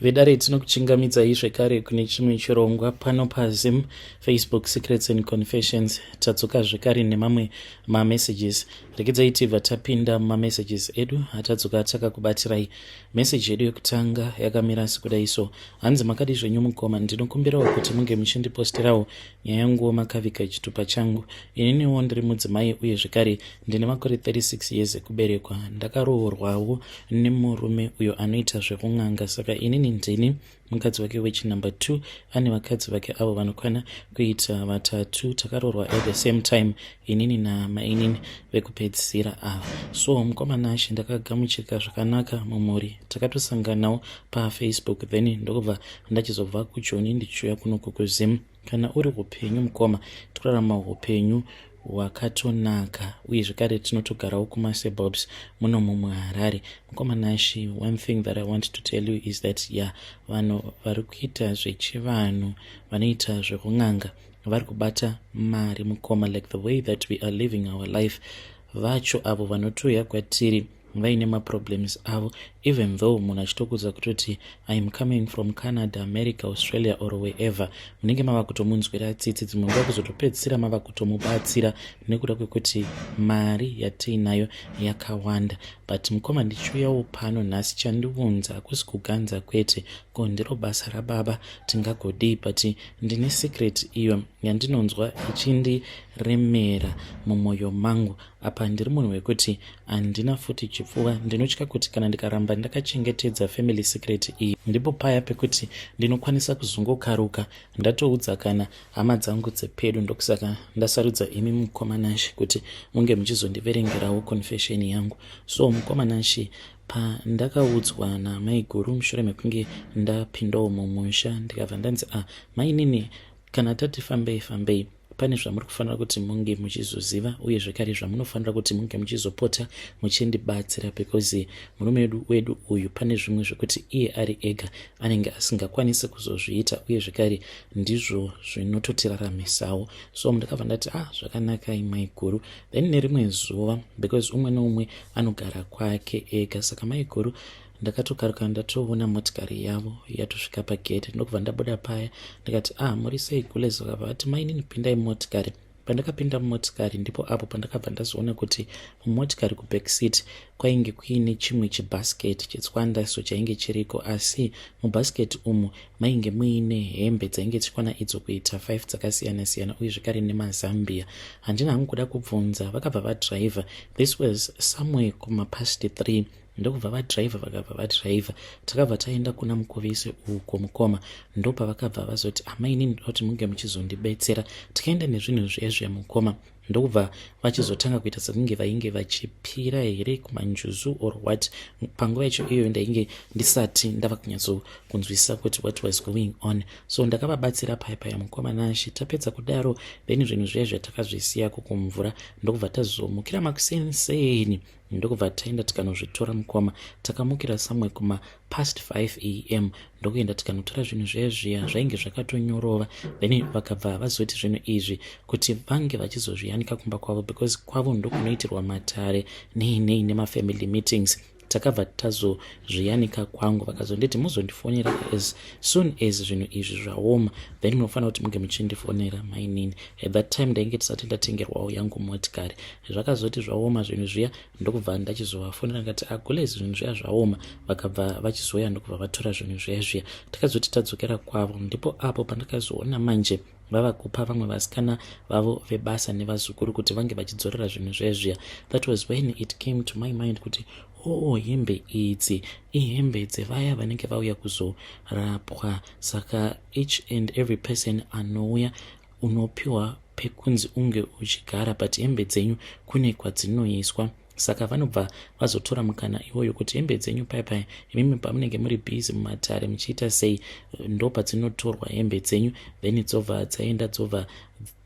Vedare, tinokuchingamidzai zvekare kune chimwe chirongwa pano paZim Facebook Secrets and Confessions. Tadzoka zvekare nemamwe mamessages. Regedzai tibva tapinda mumamessages edu atadzoka takakubatirai. Meseji yedu yekutanga yakamira sekudai so. Hanzi, "Makadi zvenyu mukoma? Ndinokumbirawo kuti munge muchindiposterawo nyaya yanguwo makaviga chitupa changu. Ininiwo ndiri mudzimai uye zvekare ndine makore 36 years ekuberekwa. Ndakaroorwawo nemurume uyo anoita zvekun'anga, saka inini ndini mukadzi wake wechinumber 2. Ane vakadzi vake avo vanokwana kuita vatatu. Takaroorwa at the same time, inini namainini vekupedzisira ava. So mukoma Nashe, ndakagamuchika zvakanaka mumhuri. Takatosanganawo paFacebook, then ndokubva ndachizobva kuJoni ndichiuya kunoku kuZim. Kana uri upenyu mukoma, tikurarama upenyu hwakatonaka uye zvekare tinotogarawo kumasuburbs muno mumuHarare. Mukoma Nashe, one thing that I want to tell you is that, yeah, vanhu vari kuita zvechivanhu, vanoita zvekun'anga, vari kubata mari mukoma. Like the way that we are living our life, vacho avo vanotouya kwatiri vaine maproblems avo, even though munhu achitokudza kutoti, 'I am coming from Canada, America, Australia or wherever,' munenge mava kutomunzwira tsitsi. Dzimwe nguva kuzotopedzisira mava kutomubatsira nekuda kwekuti mari yatiinayo yakawanda. But mukoma, ndichiuyawo pano nhasi, chandiunza hakusi kuganza kwete, ko ndiro basa rababa, tingagodii? But ndine secret iyo yandinonzwa ichindiremera mumwoyo mangu. Apa ndiri munhu wekuti handina futi chipfuva. Ndinotya kuti kana ndikaramba ndakachengetedza family secret iyi, ndipo paya pekuti ndinokwanisa kuzongokaruka ndatoudza kana hama dzangu dzepedu. Ndokusaka ndasarudza imi mukoma Nashe kuti munge muchizondiverengerawo confession yangu. So mukoma Nashe, pandakaudzwa namaiguru mushure mekunge ndapindawo mumusha, ndikabva ndanzi, 'Ah, mainini, kana tati fambei fambei, pane zvamuri kufanira kuti munge muchizoziva uye zvekare zvamunofanira kuti munge muchizopota muchindibatsira, because murume wedu uyu pane zvimwe zvekuti iye ari ega anenge asingakwanisi kuzozviita, uye zvekare ndizvo zvinototiraramisawo.' So ndakabva ndati, 'Ah, zvakanakai maiguru.' Then nerimwe zuva, because umwe neumwe anogara kwake ega, saka maiguru ndakatokaruka ndatoona motikari yavo yatosvika pagate, ndokubva ndabuda paya ndikati, 'Ah, muri sei gules?' Vakabva vati, 'Mainini, pindai motikari.' Pandakapinda mumotikari, ndipo apo pandakabva ndazoona kuti mumotikari kuback seat kwainge kuine chimwe chibasket chetswanda so chainge chiriko, asi mubasket umu mainge muine hembe dzainge dzichikwana idzo kuita 5 dzakasiyana-siyana uye zvekare nemazambia. Handina hangu kuda kubvunza. Vakabva vadhiraivha. This was somewhere kumapast 3. Ndokubva vadhiraivha, vakabva vadhiraivha, takabva taenda kuna Mukuvisi uko mukoma. Ndopavakabva vazoti, 'Amaini, ndoda kuti munge muchizondibetsera.' Tikaenda nezvinhu zviya zviya mukoma, ndokubva vachizotanga kuita sekunge vainge vachipira here kumanjuzu or what. Panguva yacho iyoyo ndainge ndisati ndava kunyatsokunzwisisa kuti what was going on, so ndakavabatsira paya paya mukoma Nashe. Tapedza kudaro, then zvinhu zviya zvatakazvisiyako kumvura, ndokubva tazomukira makusenseni, ndokubva taenda tikanozvitora mukoma. Takamukira somewhere kuma past 5 a.m., ndokuenda tikanotora zvinhu zviya zviya zvainge zvakatonyorova. Then vakabva vazoti zvinhu izvi kuti vange vachizozviyanika kumba kwavo, because kwavo ndokunoitirwa matare nei nei nemafamily meetings. Takabva tazozviyanika kwangu. Vakazonditi, 'Muzondifonera as soon as zvinhu izvi zvaoma, then munofanira kuti munge muchindifonera mainini.' At that time ndainge tisati ndatengerwawo yangu motikari. Zvakazoti zvaoma zvinhu zviya, ndokubva ndachizovafonera ndikati, 'Agulezi, zvinhu zviya zvaoma.' Vakabva vachizoya, ndokubva vatora zvinhu zviya zviya. Takazoti tadzokera kwavo, ndipo apo pandakazoona manje vava kupa vamwe vasikana vavo vebasa nevazukuru kuti vange vachidzorera zvinhu zviya zviya. That was when it came to my mind kuti, oo, oh, hembe idzi ihembe dzevaya vanenge vauya kuzorapwa. Saka each and every person anouya unopiwa pekunzi unge uchigara, but hembe dzenyu kune kwadzinoiswa. Saka vanobva vazotora mukana iwoyo kuti hembe dzenyu pai pai imimi pamunenge muri busy mumatare muchiita sei, ndo padzinotorwa hembe dzenyu, then dzobva dzaenda, dzobva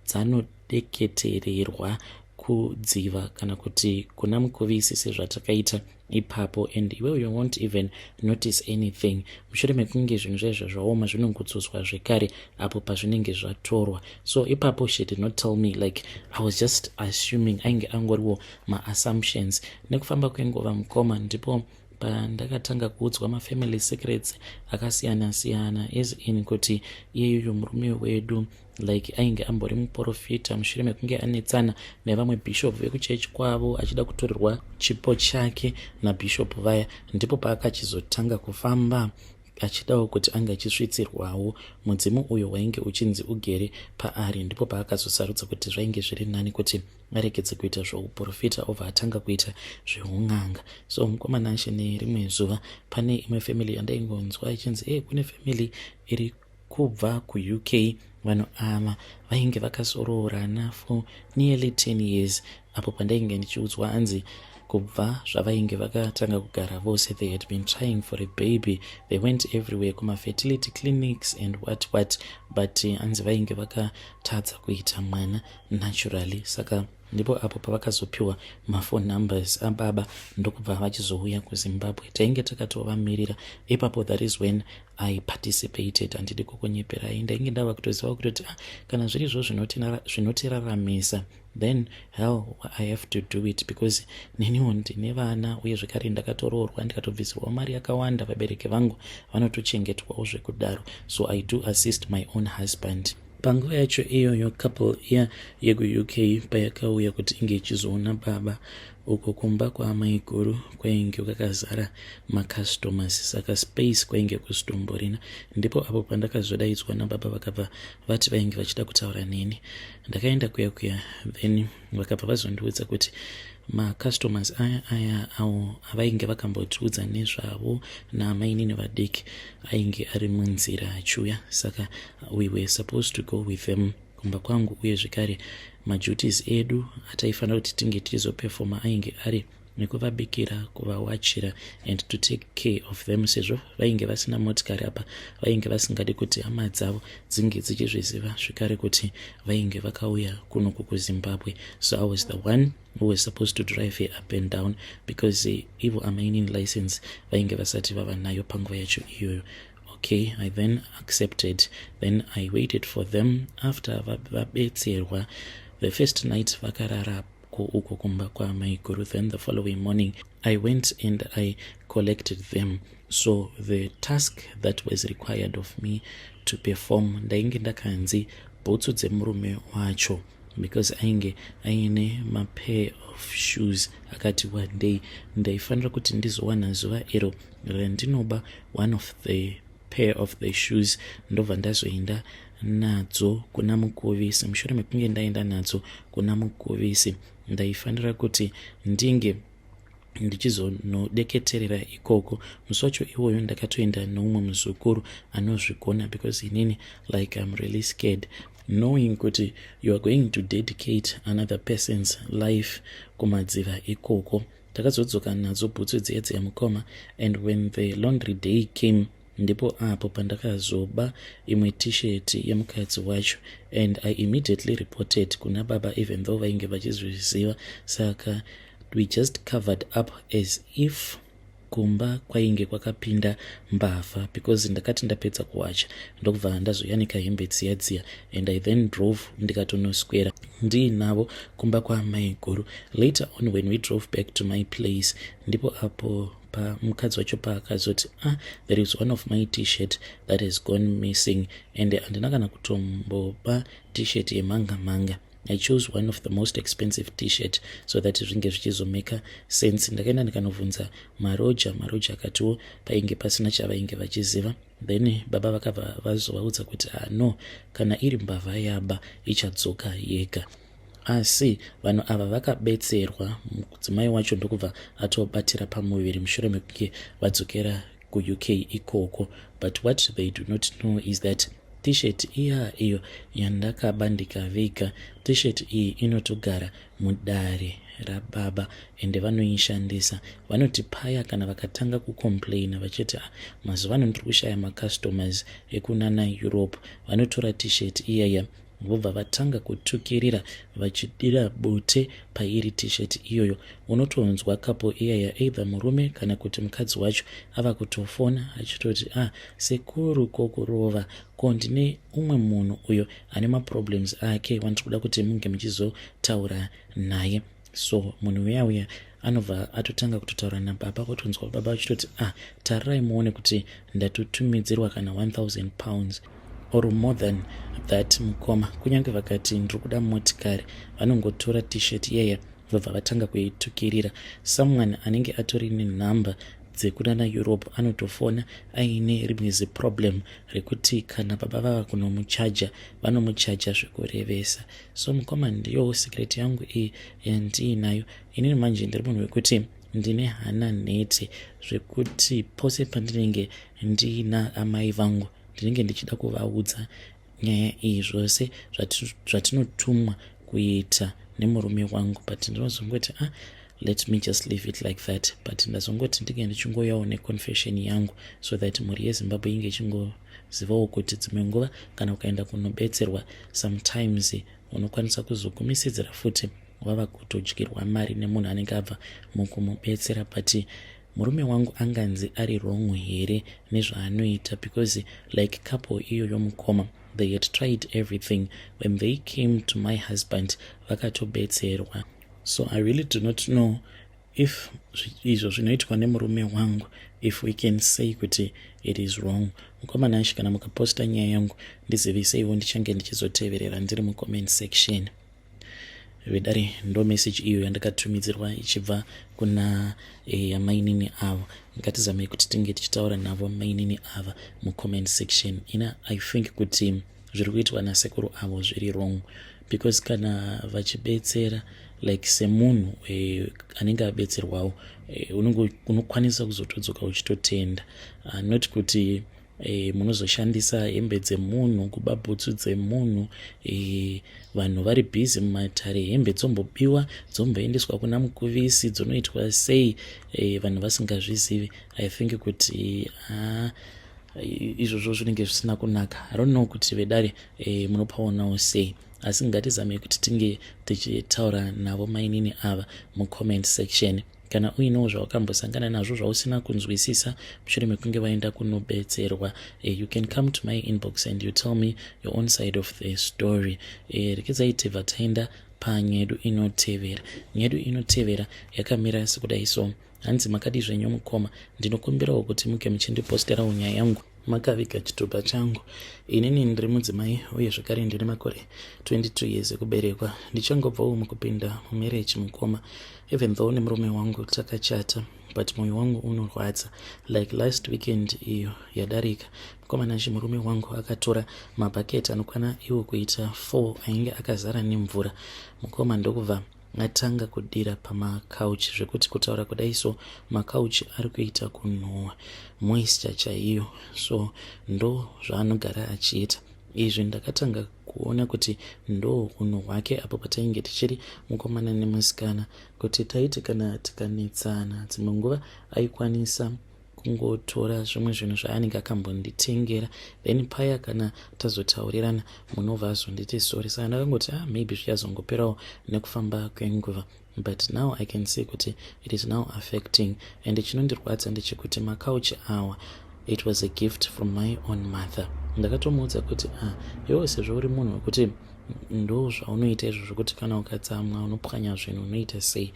dzanodeketererwa kudziva kana kuti kuna Mukuvisi sezvatakaita ipapo, and iwewe you won't even notice anything. Mushure mekunge zvinhu zvaizvo zvaoma, zvinongodzoswa zvekare apo pazvinenge zvatorwa." So ipapo she did not tell me, like I was just assuming, ainge angoriwo maassumptions. Nekufamba kwenguva mukoma, ndipo Pandakatanga kuudzwa mafamily secrets akasiyana siyana, as in kuti iyeyoyo murume wedu like ainge ambori muprofita, mushure mekunge anetsana nevamwe bishop vekuchechi kwavo achida kutorerwa chipo chake nabishop vaya, ndipo paakachizotanga kufamba achidawo kuti ange achisvitsirwawo mudzimu uyo wainge uchinzi ugere paari. Ndipo paakazosarudza kuti zvainge zviri nani kuti aregedze kuita zveuprofita, obva atanga kuita zveun'anga. So mukomana ashe, nerimwe zuva pane imwe family yandaingonzwa ichinzi e kune family iri kubva kuUK. Vanhu ava vainge vakazoroorana for nearly 10 years. Apo pandainge ndichiudzwa, hanzi kubva zvavainge vakatanga kugara vose, they had been trying for a baby. They went everywhere, kumafertility clinics and what what, but hanzi vainge vakatadza kuita mwana naturally. Saka ndipo apo pavakazopiwa maphone numbers ababa, ndokubva vachizouya kuZimbabwe. Tainge takatovamirira ipapo. That is when I participated. Handidi kukunyeperai, ndainge ndava kutoziva kutoti, ah, kana zvirizvo zvinotiraramisa, then hell, I have to do it, because neniwo ndine vana, uye zvekare ndakatoroorwa, ndikatobvisirwawo mari yakawanda. Vabereki vangu vanotochengetwawo zvekudaro, so I do assist my own husband. Panguva yacho iyoyo, couple iya yekuUK payakauya kuti inge ichizoona baba, uko kumba kwaamaiguru kwainge kwakazara macustomers, saka space kwainge kusitomborina. Ndipo apo pandakazodaidzwa nababa, vakabva vati vainge vachida kutaura neni. Ndakaenda kuya kuya, then vakabva vazondiudza kuti macustomers aya aya avo avainge vakambotiudza nezvavo namainini vadiki ainge ari munzira achiuya, saka we were supposed to go with them kumba kwangu. Uye zvekare maduties edu ataifanira kuti tinge tichizoperforma ainge ari nekuvabikira, kuvawachira and to take care of them, sezvo vainge vasina motikari. Apa vainge vasingadi kuti hama dzavo dzinge dzichizviziva zvekare kuti vainge vakauya kunoku kuZimbabwe. So I was the one who was supposed to drive her up and down, because ivo amainini license vainge vasati vava nayo panguva yacho iyoyo. Okay, I then accepted. Then I waited for them. After vabetserwa the first night, vakarara uko kumba kwamaiguru. Then the following morning I went and I collected them. So the task that was required of me to perform, ndainge ndakanzi bhutsu dzemurume wacho, because ainge aine mapair of shoes akati wandei, ndaifanira kuti ndizowana zuva iro randinoba one of the pair of the shoes, ndobva ndazoenda nadzo kuna mukuvisi. Mushure mekunge ndaenda nadzo kuna mukuvisi, ndaifanira kuti ndinge ndichizonodeketerera ikoko. Musi wacho iwoyo ndakatoenda neumwe muzukuru anozvigona, because inini, like, I'm really scared, knowing kuti you are going to dedicate another person's life kumadziva ikoko. Takazodzoka nadzo bhutsu dziya dziya, mukoma, and when the laundry day came, ndipo apo pandakazoba imwe T-shirt yemukadzi wacho, and I immediately reported kuna baba, even though vainge vachizviziva. Saka we just covered up as if kumba kwainge kwakapinda mbavha, because ndakati ndapedza kuwacha, ndokubva ndazoyanika hembe dziya dziya, and I then drove, ndikatonoswera ndiinavo kumba kwamaiguru. Later on, when we drove back to my place, ndipo apo pamukadzi wacho paakazoti, "Ah, there is one of my T-shirt that has gone missing," and handina kana kutomboba T-shirt yemanga manga. I chose one of the most expensive T-shirt so that zvinge zvichizomaka sense. Ndakaenda ndikanobvunza maroja. Maroja akatiwo painge pasina chavainge vachiziva. Then baba vakabva vazovaudza kuti, "Ah, no, kana iri mbavha yaba, ichadzoka yega." Asi vanhu ava vakabetserwa, mudzimai wacho ndokubva atobatira pamuviri mushure mekunge vadzokera kuUK ikoko. But what they do not know is that T-shirt iya iyo yandakaba ndikaviga, T-shirt iyi inotogara mudare rababa, ende vanoishandisa. Vanoti paya kana vakatanga kucomplaina vachiti, "Ah, mazuva ano ndiri kushaya macustomers ekunana Europe," vanotora T-shirt iyaya, vobva vatanga kutukirira vachidira bute pairi T-shirt iyoyo. Unotonzwa couple iyaya, either murume kana kuti mukadzi wacho, ava kutofona achitoti, "Ah, sekuru, kokurova ko, ndine umwe munhu uyo ane maproblems ake wandiri kuda kuti munge muchizotaura naye." So munhu uya uya anobva atotanga kutotaura nababa, kutonzwa baba vachitoti, "Ah, tarirai muone kuti ndatotumidzirwa kana £1000 or more than that, mukoma." Kunyange vakati, "Ndiri kuda motikari," vanongotora T-shirt iyaya, vobva vatanga kuitukirira. Someone anenge atori nenhamba dzekunana Europe anotofona aine rimwe ziproblem rekuti kana baba vava kunomuchaja, vanomuchaja zvekurevesa. So mukoma, ndiyo secret yangu iyi yandiinayo inini. Manje ndiri munhu wekuti ndine hana nhete, zvekuti pose pandinenge ndiina amai vangu, ndinenge ndichida kuvaudza nyaya iyi, zvose zvatinotumwa kuita nemurume wangu, but ndinozongoti, "Ah, let me just leave it like that." But ndazongoti ndinge ndichingoyawo neconfession yangu so that mhuri yeZimbabwe inge ichingozivawo kuti dzimwe nguva kana ukaenda kunobetserwa, sometimes unokwanisa kuzogumisidzira futi wava kutodyirwa mari nemunhu anenge abva mukumubetsera. But murume wangu anganzi ari wrong here nezvaanoita? Because like couple iyoyo, mukoma, they had tried everything. When they came to my husband, vakatobetserwa. So I really do not know if izvo zvinoitwa nemurume wangu, if we can say kuti it is wrong. Mukoma Nashi, kana mukaposta nyaya yangu, ndiziviseiwo, ndichange ndichizoteverera ndiri mucomment section. Vedare, ndo message iyo yandakatumidzirwa ichibva kuna mainini avo. Ngatizamei kuti tinge tichitaura navo mainini ava mucomment section. Ina I think kuti zviri kuitwa nasekuru avo zviri wrong, because kana vachibetsera, like semunhu anenge abetserwawo, unokwanisa kuzotodzoka uchitotenda, not kuti munozoshandisa hembe dzemunhu, kuba bhutsu dzemunhu, vanhu vari busy mumatare, hembe dzombobiwa, dzomboendeswa kuna mukuvisi, dzonoitwa sei, vanhu vasingazvizivi. I think kuti izvozvo zvinenge zvisina kunaka. I don't know kuti vedare munopaonawo sei, asi ngatizamei kuti tinge tichitaura navo mainini ava mucomment section. Kana uinewo zvawakambosangana nazvo zvausina kunzwisisa mushure mekunge waenda kunobetserwa, you can come to my inbox and you tell me your own side of the story. Rekedzai tibva taenda panyedu inotevera. Nyedu inotevera yakamira sekudai. So hanzi, "Makadi zvenyu mukoma? Ndinokumbirawo kuti muke muchindiposterawo nyaya yangu makaviga chitupa changu. Inini ndiri mudzimai uye zvekare ndine makore 22 years ekuberekwa. Ndichangobvawo mukupinda mumarriage, mukoma. Even though nemurume wangu takachata, but mwoyo wangu unorwadza. Like last weekend iyo yadarika, mukoma Nashi, murume wangu akatora mabhaketi anokwana iwo kuita 4 ainge akazara nemvura, mukoma, ndokubva atanga kudira pamakauchi, zvekuti kutaura kudai so makauchi ari kuita kunhuhwa, moisture chaiyo. So ndo zvaanogara achiita izvi. Ndakatanga kuona kuti ndo unhu hwake apo patainge tichiri mukomana nemusikana, kuti taiti kana tikanetsana, dzimwe nguva aikwanisa kungotora zvimwe zvinhu zvaanenge akambonditengera, then paya kana tazotaurirana, munobva azonditi sorry. Saka ndakangoti, 'Ah, maybe zvichazongoperawo nekufamba kwenguva.' But now I can see kuti it is now affecting, and chinondirwadza ndechekuti makauchi awa, it was a gift from my own mother. Ndakatomuudza kuti, 'Ah, iwo sezvo uri munhu wekuti ndo zvaunoita izvo, zvokuti kana ukatsamwa unopwanya zvinhu, unoita sei,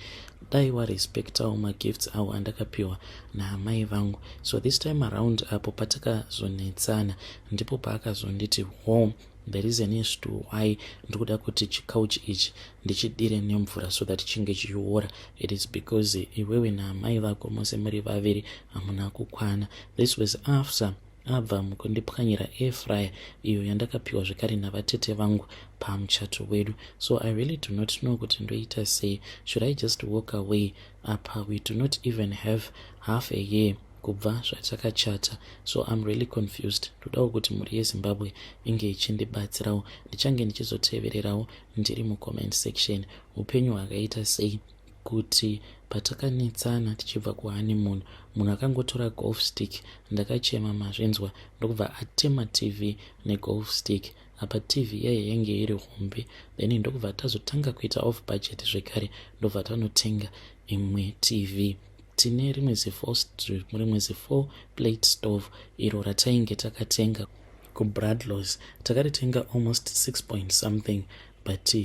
dai warespectawo magifts avo andakapiwa naamai vangu.' So this time around, apo patakazonetsana, ndipo paakazonditi, 'Home, the reason is to why ndikuda kuti chikauchi ichi ndichidire nemvura so that chinge chichiora, it is because iwewe naamai vako mose muri vaviri hamuna kukwana.' This was after abva mukundipwanyira airfryer iyo yandakapiwa zvekare navatete vangu pamuchato wedu. So I really do not know kuti ndoita sei. Should I just walk away? Apa we do not even have half a year kubva zvatakachata, so I'm really confused. Ndodawo kuti mhuri yeZimbabwe inge ichindibatsirawo. Ndichange ndichizotevererawo ndiri mucomment section. Upenyu hwakaita sei kuti patakanetsana tichibva kuhoneymoon, munhu akangotora golf stick, ndakachema mazvinzwa, ndokubva atema TV negolf stick. Apa TV yaiya yange iri hombe. Then ndokubva tazotanga kuita off budget zvekare, ndobva tanotenga imwe TV. Tine rimwe zi4 plate stove iro ratainge takatenga kuBradlaws. Takaritenga almost 6 point something, but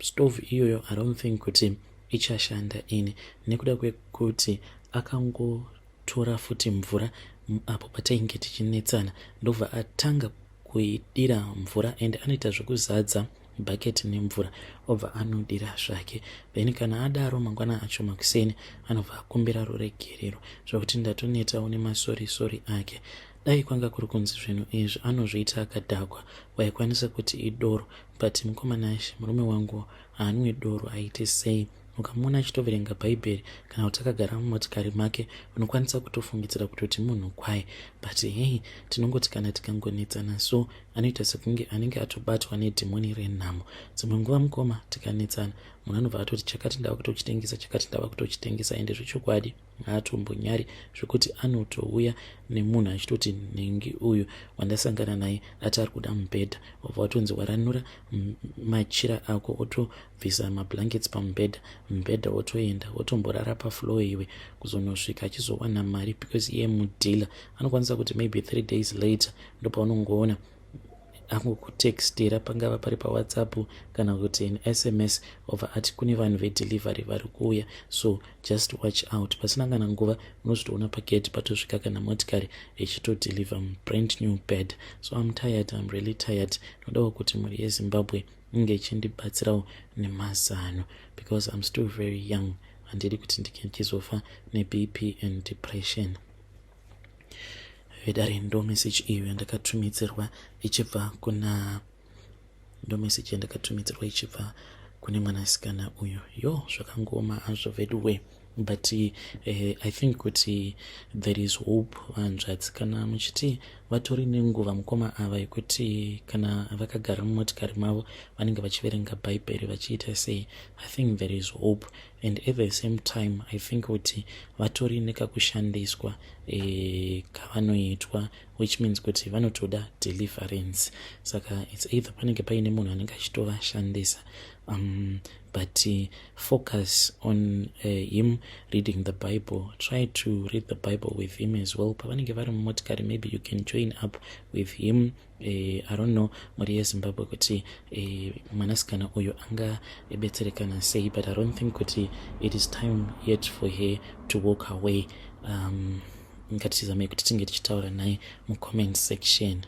stove iyoyo I don't think kuti ichashanda ini, nekuda kwekuti akangotora futi mvura apo patainge tichinetsana, ndobva atanga kuidira mvura, and anoita zvekuzadza bhaketi nemvura, obva anodira zvake. Then kana adaro, mangwana acho makuseni anobva akumbira ruregerero, zvokuti ndatonetawo nemasorry sorry ake. Dai kwanga kuri kunzi zvinhu izvi anozviita akadhakwa, waikwanisa kuti idoro, but mukomana, murume wangu haanwi doro. Aite sei? Ukamuona achitoverenga Bhaibheri kana kuti akagara mumotikari make, unokwanisa kutofungidzira kutoti munhu kwaye. But hei, tinongoti kana tikangonetsana so, anoita sekunge anenge atobatwa nedhimoni renhamo. Dzimwe nguva, mukoma, tikanetsana, munhu anobva atoti, "Chakati ndava kutochitengesa, chakati ndava kutochitengesa." Ende zvechokwadi haatombonyari, zvekuti anotouya nemunhu achitoti, "Nhingi uyu wandasangana naye ati ari kuda mubhedha." Wabva watonzi, "Waranura machira ako, otobvisa mablankets pamubhedha." Mubhedha wotoenda, wotomborara pafloor iwe, kuzonosvika achizowana mari, because iye mudealer. Anokwanisa kuti maybe 3 days later ndopaunongoona angokutextira, pangava pari paWhatsApp kana kuti neSMS, obva ati kune vanhu vedelivery vari kuuya, so just watch out. Pasina kana nguva unozotoona pagate patosvika kana motikari ichitodeliver brand new bed. So I'm tired, I'm really tired. Nodawo kuti mhuri yeZimbabwe inge ichindibatsirawo nemazano, because I'm still very young. Handidi kuti ndichizofa neBP and depression. Vedare, ndo message iyo yandakatumidzirwa ichibva kuna, ndo message yandakatumidzirwa ichibva kune mwanasikana uyu. Yo, zvakangoma hazvo veduwe, but I think kuti there is hope, vanzvadzi. Kana muchiti vatori nenguva mukoma ava yekuti kana vakagara mumotikari mavo vanenge vachiverenga Bhaibheri, vachiita sei, I think there is hope. And at the same time, I think kuti vatori nekakushandiswa kavanoitwa, which means kuti vanotoda deliverance. Saka it's either panenge paine munhu anenge achitovashandisa, but focus on him reading the Bible. Try to read the Bible with him as well pavanenge vari mumotikari. Maybe you can join up with him. I don't know, mhuri yeZimbabwe, kuti mwanasikana uyu angabetserekana sei, but I don't think kuti it is time yet for her to walk away. Ngatizamei kuti tinge tichitaura naye mucomment section.